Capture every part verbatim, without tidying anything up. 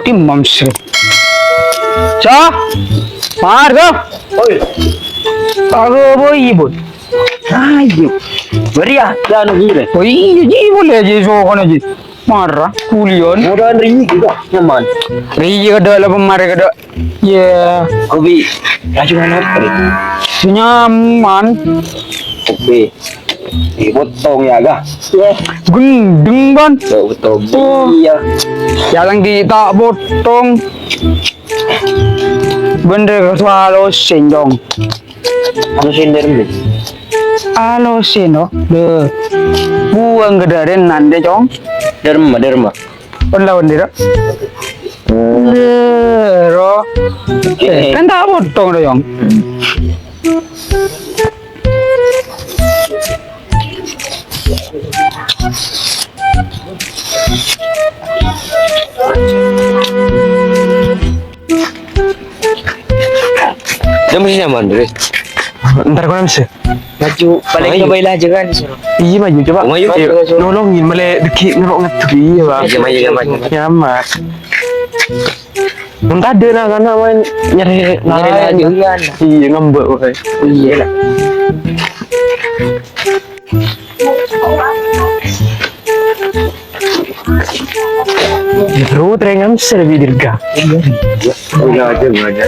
Tim Mamsri. Sa? Mar, sa? Oi. Aduh, boy, boy. Ayo. Beri ya, anu gila. Oh iya, ji, boleh aja, so, kono aja. Marah, kulion. Mudahan ri juga, nyaman. Ri juga ada lah, pemare ada. Ya. Kopi. Laju mana? Nyaman. Kopi. Dipotong ya, gah? Iya. Gendeng, Ban. Potong. Oh. Iya. Ya, yang di tak potong. Bener, swallow sindong. Anu sindong, Bi. Anu sindong. Deh. Buang ke daren nande, Cong. Derma, derma. Pon lawan dia, Dok. Dero. Eh, kan tak potong, Dok, Cong. Dia masih nyaman, Dre. Ntar kau nangis. Maju, paling ke Baila aja kan, disuruh. Iya, maju, coba. Maju, maju. Nolongin, malah deki ngerok ngetuk, iya, Bang. Iya, maju, maju, maju. Nyaman. Mun tadâ' na'-kana' maèn nyarè laèn. Nyarè laèn. Iya, ngambek wae. Iya. Bro, trengan ser di dirga. Iya. Wela aja, wela aja.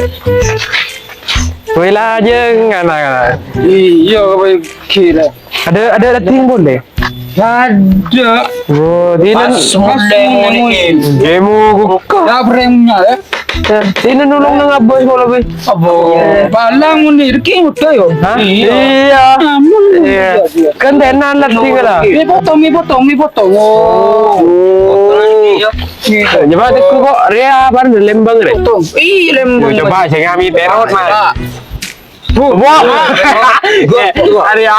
Wela aja, ngana-ngana. Iya, apa kira? Ada, ada letting boleh? Ada. Oh, di nan. Pas mulai muni. Demo buka. Ya, brengnya, ya. Di nan nulung nang abah sekolah, be. Apa? Palang muni, rezeki muda, yo. Hah? Iya. Iya. Amun. Iya. Iya, iya. Kan tenan letting lah. Mi potong, mi potong, mi potong. Oh. Oh. Iya. Coba teku kok Ria apa Lembang, Re? Potong. Ih, Lembang. Yo, coba sing ngami terot, Mas. Bu. Wah. Gua, gua. Ada ya.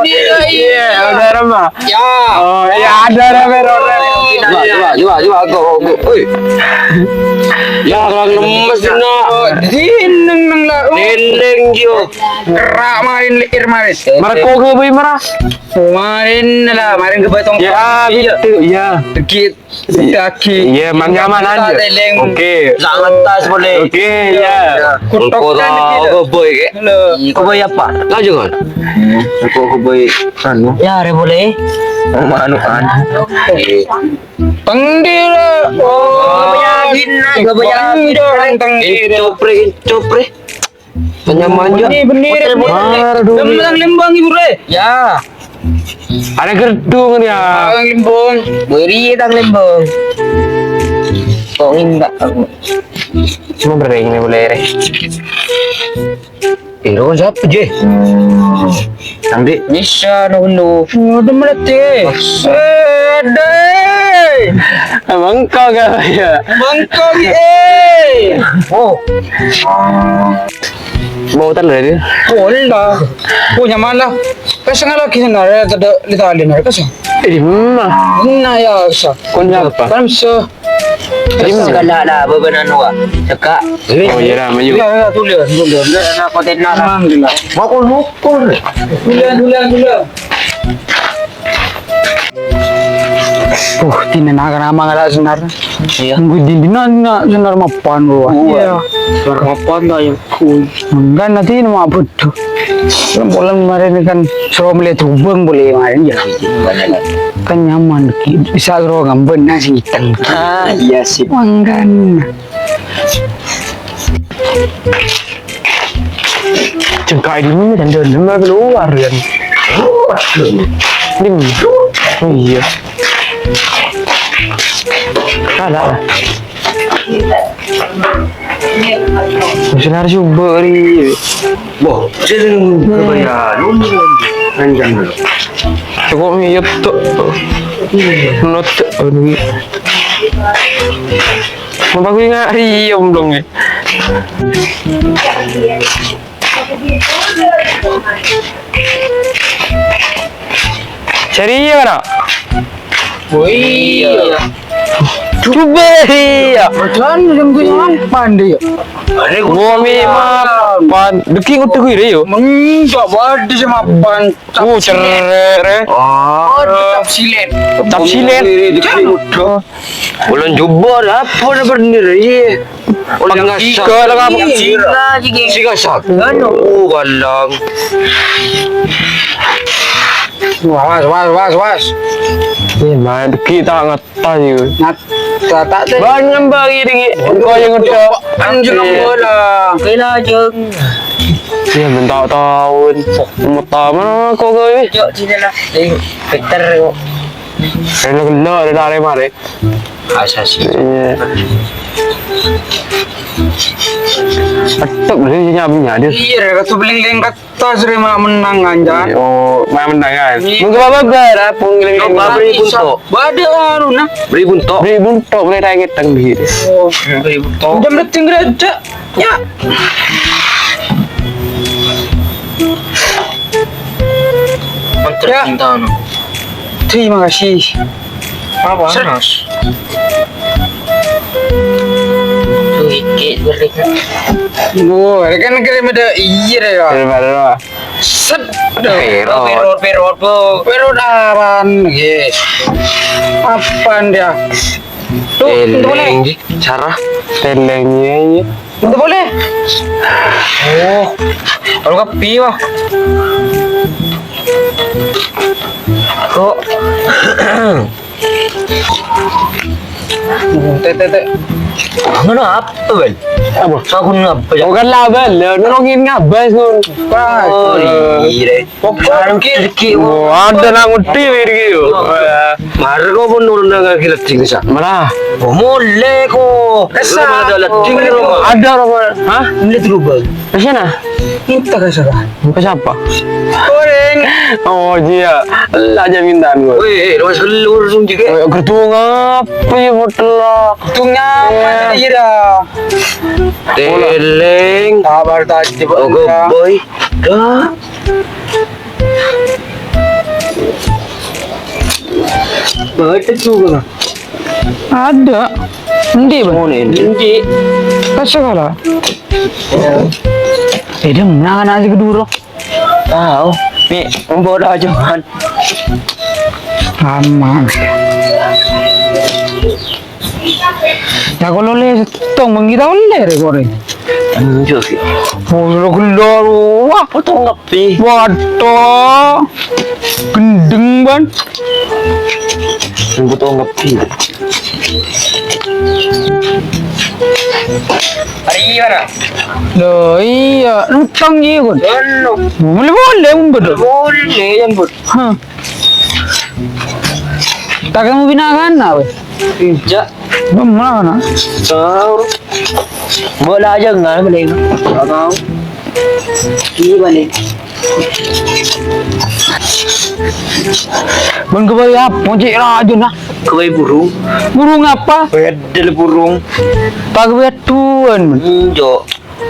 Iya, iya, udah ramah. Ya. Oh, iya, ada, ada, ada, ada. Coba, coba, coba, coba, go, go, go. Oi. Ya, orang lemes, nak. Oh, di neng, neng lah. Oh. Dendeng, yo. Kerak marin, lihir marin. Marco ke, boy, marah. Marin lah, marin ke Batong. Ya, gitu, iya. Dikit. Daki. Iya, man nyaman aja. Oke. Sangat tas boleh. Oke, iya. Kutok kan gitu. Koboi, ke? Halo. Koboi apa? Lanjut, kan? Kok koboi, anu? Ya, re boleh. Oh, anu, anu. Oke. Tengdil. Oh, kebayangin, nah, kebayangin. Tengdil. Copre, copre. Tanya manja. Bener, bener, bener. Mar dulu. Temen Lembang, Ibu, re. Ya. Ada gerdung ya. Tang Lembang. Beri Tang Lembang. Kok enggak aku? Cuma bereng ini boleh, re. Ini kan siapa, Je? Nanti. Bisa, no, no. Udah mati. Sedih. Emang kau gak ya? Emang kau, eh. Oh. Mau tan lagi? Boleh lah. Punya mana? Kasih lagi sana, ada di tali, ada kasih. Eh, di mana? Nah, ya, sa. Kau siapa? Kan se- Segala lah, bebenan wa. Cekak. Oh, iya, Ram, ayo. Iya, iya, tulis, tulis. Enggak ada konten nara. Alhamdulillah. Mau kau nukul. Tulis, tulis, tulis. Uh, tine na' kana' mangala senar. Iya. Nunggu dindingan na' senar mapan, wa. Iya. Senar mapan ta' ya, kuy. Enggak, nanti nama apa? Tuh. Bulan kemarin kan suruh melihat hubung boleh kemarin ya. Kan nyaman, Ki. Bisa suruh ngambil nasi hitam. Ah, iya sih. Manggan. Cengkak ini nih, dan dalam keluar kan. Ini. Oh, iya. Kalah lah. Mesin harus coba hari. Wah, jadi kebayaan. Panjang dulu. Cukup ngiyep tuh. Not, aduh. Mau aku ingat, iya, belum ya. Serius, Kak? Oh, iya. Coba ya. Padahal yang punya mapan dia. Ngomi mapan. Deki ngutuk iri yo. Menjak badi sama mapan. Oh, cerere. Oh, tetap silet. Tetap silet. Ulun jubor apa na bener, iya. Ulun ngasal. Tiga lah, apa? Cina aja, geng. Si ngasal. Anu. Oh, galang. Was, was, was, was. Ini main kita ngata yuk. Ngata tak teh. Ban ngembang ini, Gi. Engko yang udah. Anjing bola. Kela, Jeng. Ya, bentar tahun. Mau taman kok, Gi? Cok, sini lah. Eh, Peter kok. Kena kena, ada tarik mari. Asasi. Iya. Petuk sih nyabinya dia. Iya, kata beli lengket tas, re, malah menang, anjay. Oh, malah menang, kan? Iya. Mungkin apa bar, apa ngeling. Coba beri buntok. Waduh, anu, nah. Beri buntok. Beri buntok, boleh tanya tentang diri. Oh, beri buntok. Jam detik gereja. Ya. Mantap. Ya. Cinta, no. Terima kasih. Apa, Mas? Tuh, iki, beri. Wah, kan kira ada iya deh, ya. Daripada apa? Set. Perot. Perot, perot, perot, Bu. Perot apaan, guys? Apaan dia? Tuh, tuh boleh. Teleng, Gi. Cara teleng, iya, iya. Itu boleh. Oh, kalau kopi, wah. Kok? Teh, teh, teh. Ngono apa, Bal? Apa? Aku ngapa ya? Oh, kan lah, Bal. Ya, nolongin ngabas, Bal. Oh, iya. Pokok. Wah, ada nang ngerti, Bal, gitu. Mari kau pun nurun dengan gila tinggi, sa. Mana? Oh, mulai kok. Kesal. Ada leding, Romo. Ada, Romo. Hah? Ini tuh, Bal. Ke sana? Minta ke sana. Ke siapa? Goreng. Oh, iya. Lah, aja mintaan gue. Weh, eh, lu masih kelur, sung, juga. Weh, gedung apa ya, botol lah? Gedung nyaman, iya dah. Teleng. Kabar tadi, Pak. Ogo boy. Dah. Baca tuh, Bang. Ada. Endi, Bang? Oh, ini. Endi? Pas segala. Eh, dia mana aja kedua? Tahu. Nih, membawa aja, Man. Aman. Ya, kalau le tong mengita oleh re kore. Enggak sih. Polo gelo, wah. Potong ngepi. Waduh. Gendeng, Ban. Potong ngepi. Hari mana? Loh, iya, entong iya, Gun. Boleh, boleh, Gun, betul. Boleh, ya, Gun. Hah. Tak kamu bina kan, apa? Enggak. Belum mana? Tahu. Bola aja enggak boleh. Enggak tahu. Ini balik. Bang, kebawa apa, Cik Rajo, nah? Kebawa burung. Burung apa? Bedel burung. Tak kebawa tuan, Man. Enggak.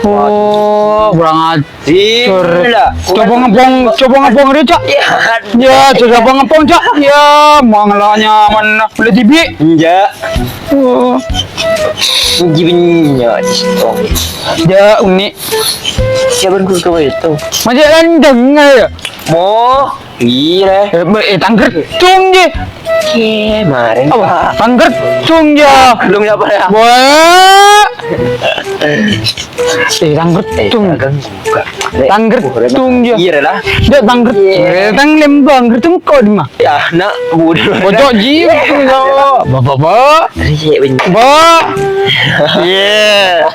Oh, kurang ajar. Iya. Coba ngepong, coba ngepong dia, Cak. Ya, coba ngepong, Cak. Ya, mau ngelaknya mana? Boleh tibi? Enggak. Oh. Gibenya, ya, unik. Siapa yang kurus kau itu? Masih rendang, ya? Mo. Iya. Eh, tangger cung, je. Iya, maren. Apa? Tangger cung, ya. Belum ya, Pak, ya? Wah. Eh, tangger cung. Tangger cung, ya. Iya, lah. Dia tangger. Eh, tang lembang, gertung kok di mah. Ya, nak, bodoh. Bocok ji, ya. Bapak, Pak. Iya, bener. Pak. Iya.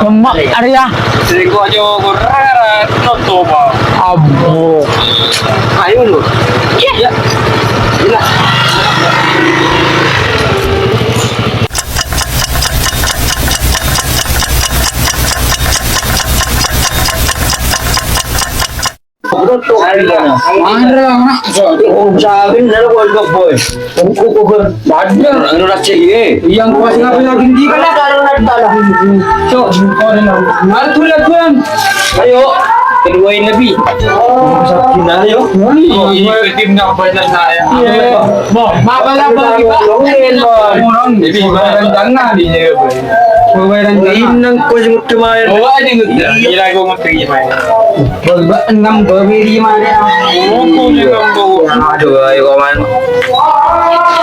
Lemak, Arya. Sengko aja kurang, no, coba. Abu. Ayo, lu. Iya. Gila. Marah, anak. Sabin, nara, gua juga, boy. Aku, aku, aku. Ada. Anu, rasa, iya. Yang gua sih ngapain lagi di mana? Kalau nara, salah. Cok, kau ada nara. Nara tuh lah, Bang. Ayo. Kedua Nabi. Sakina yo. Ini tim nggak banyak saya. Iya. Mau, mau apa lagi, Pak? Ini, Bang. Jadi, Bang, jangan ini, Bang. Pemain inang ko sing udah main. Oh, ada ngerti. Iya. Gila, gua ngerti, Bang. Gol ba-, enam gol ini, Bang. Oh, gol enam gol. Aduh, ayo, kau main.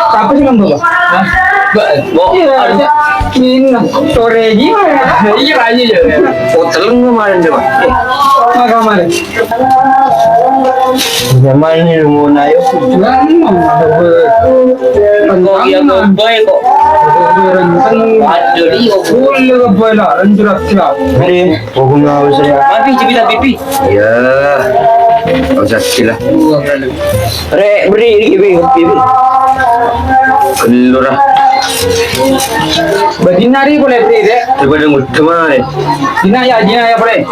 Siapa sih nambah, Pak? Hah? Mbak, Mbak, iya, aduh. Ini sore gimana? Iya, Pak, iya, iya. Oh, teleng kemarin deh, Pak. Maka kemarin. Zaman ini mau naik. Enggak, enggak. Kok iya, kok baik, kok. Renteng. Aduh, iya, kok. Boleh, boleh, lanjut, siap. Boleh. Pokoknya harus ya. Mapi, cepita pipi. Iya. Nggak usah gila. Rek, beri, beri, beri, beri. Kelur, ah. Bagi nari boleh beri, Rek. Daripada ngutem, ah, Rek. Dina ya, Dina ya, boleh.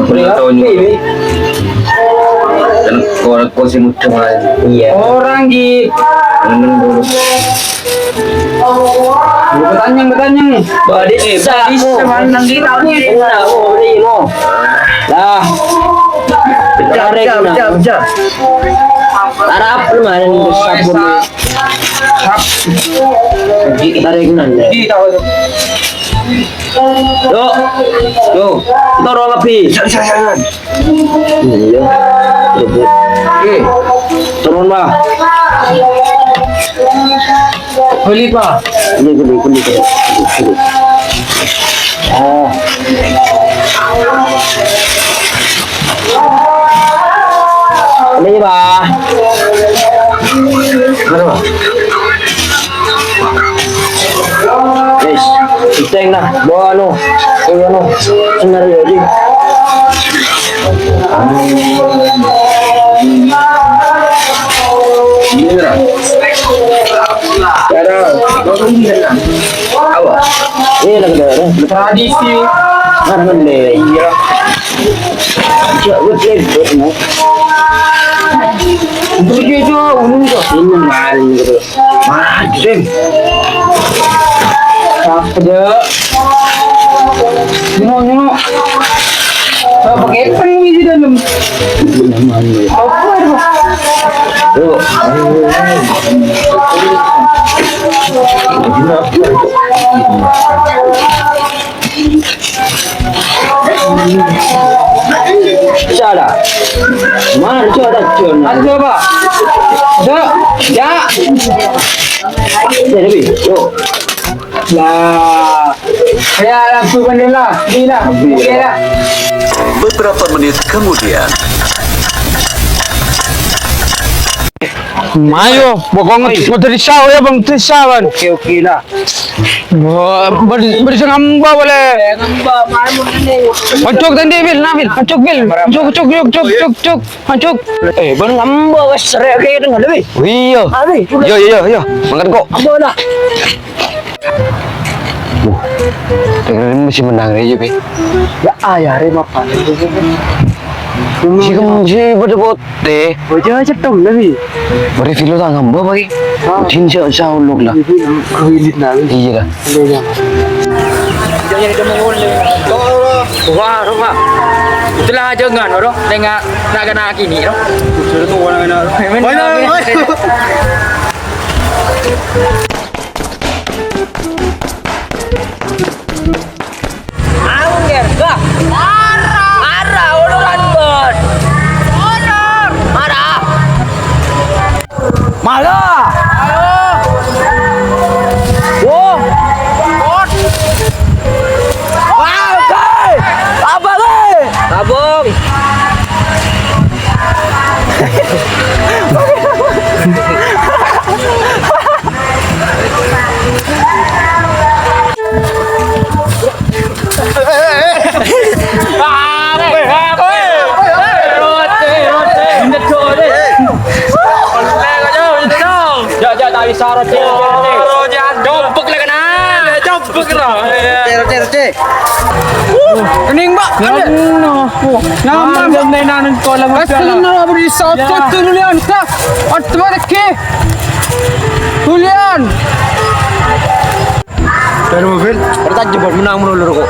Boleh tahu juga. Beri. Dan kalau, kalau si ngutem, ah. Iya. Orang di. Nendang dulu. Bertanya, bertanya. Badisa. Badisa, mana kita ni? Lah. Pecah, pecah, pecah, pecah. Tarap lu mana ni sabun ni? Di tarik nan. Di tahu tu. Yo. Yo. Toro lebih. Jangan, jangan, jangan. Iya. Oke. Turun, Pak. Beli, Pak. Beli, beli, beli, beli. Beli. Oh. Beli, Pak. Mana, Pak? Wis, genteng dah. Bawa anu, bawa anu. Senar ya, Ji. Ini lah. Cara, apa? Ini lah, tradisi. Mana, mana? Iya. Cak, gue cek, gue mau. Untuk dia, Cak, untung, Cak. Ini, kemarin, gitu. Wah, Jim. Apa, Cak? Nyok, nyok. Apa kepeng di dalam? Apa, apa? Tuh. Salah. Mana coba, coba. Ayo, Pak. Cak, ya. Ya, lebih. Yo. Lah. Ya, langsung kan lah. Bila. Oke lah. Beberapa menit kemudian. Ayo, pokoknya mau dari sawah ya, Bang, dari sawah. Oke, oke lah. Wah, ber-, bersih ngamba boleh. Ngamba, main ini. Pancuk tadi, Bil, nah, Bil. Pancuk, Bil. Pancuk, cuk, cuk, cuk, cuk, cuk. Pancuk. Eh, bang ngamba, wes, serek kayak itu, nggak ada, Bil. Iya. Abi, iya, iya, iya, iya. Mangkat kok. Ngamba lah. Wah, dengerin masih menang aja, Bil. Ya, ayah, rem apa? Si kem-, si pada pot. Teh. Wajah cetong, Nabi. Beri filo tangan, Mbak, pagi. Ah. Din sa-, saulok lah. Ibu, ibu, ibu, Nabi. Iya lah. Iya, iya. Wah, roh, Pak. Itulah aja ngan, roh. Nengah, nak kena kini, roh. Suruh tuh, orang enak. Mana, mana? Angger, bah. Ara. Ara, uluran, Bos. Uluran. Ara. Mala. Ayo. Wo. Bos. Wah, oke. Apa, Le? Kabung. Roce, roce, roce. Kening, Pak. Nyaman, Pak. Nyaman, Pak. Asli, Pak, beri satu dulu, Lian. Kak, otomatis ke. Julian. Dari mobil, bertahan jebol menang melulu kok.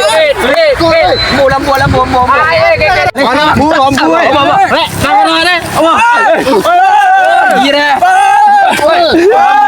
Wait, wait, wait, wait. Mula, mula, mula, mula. Ayo, oke, oke. Mana bu, lampu, eh? Apa, apa? Rek, tangan mana? Apa? Iya, deh. Woi.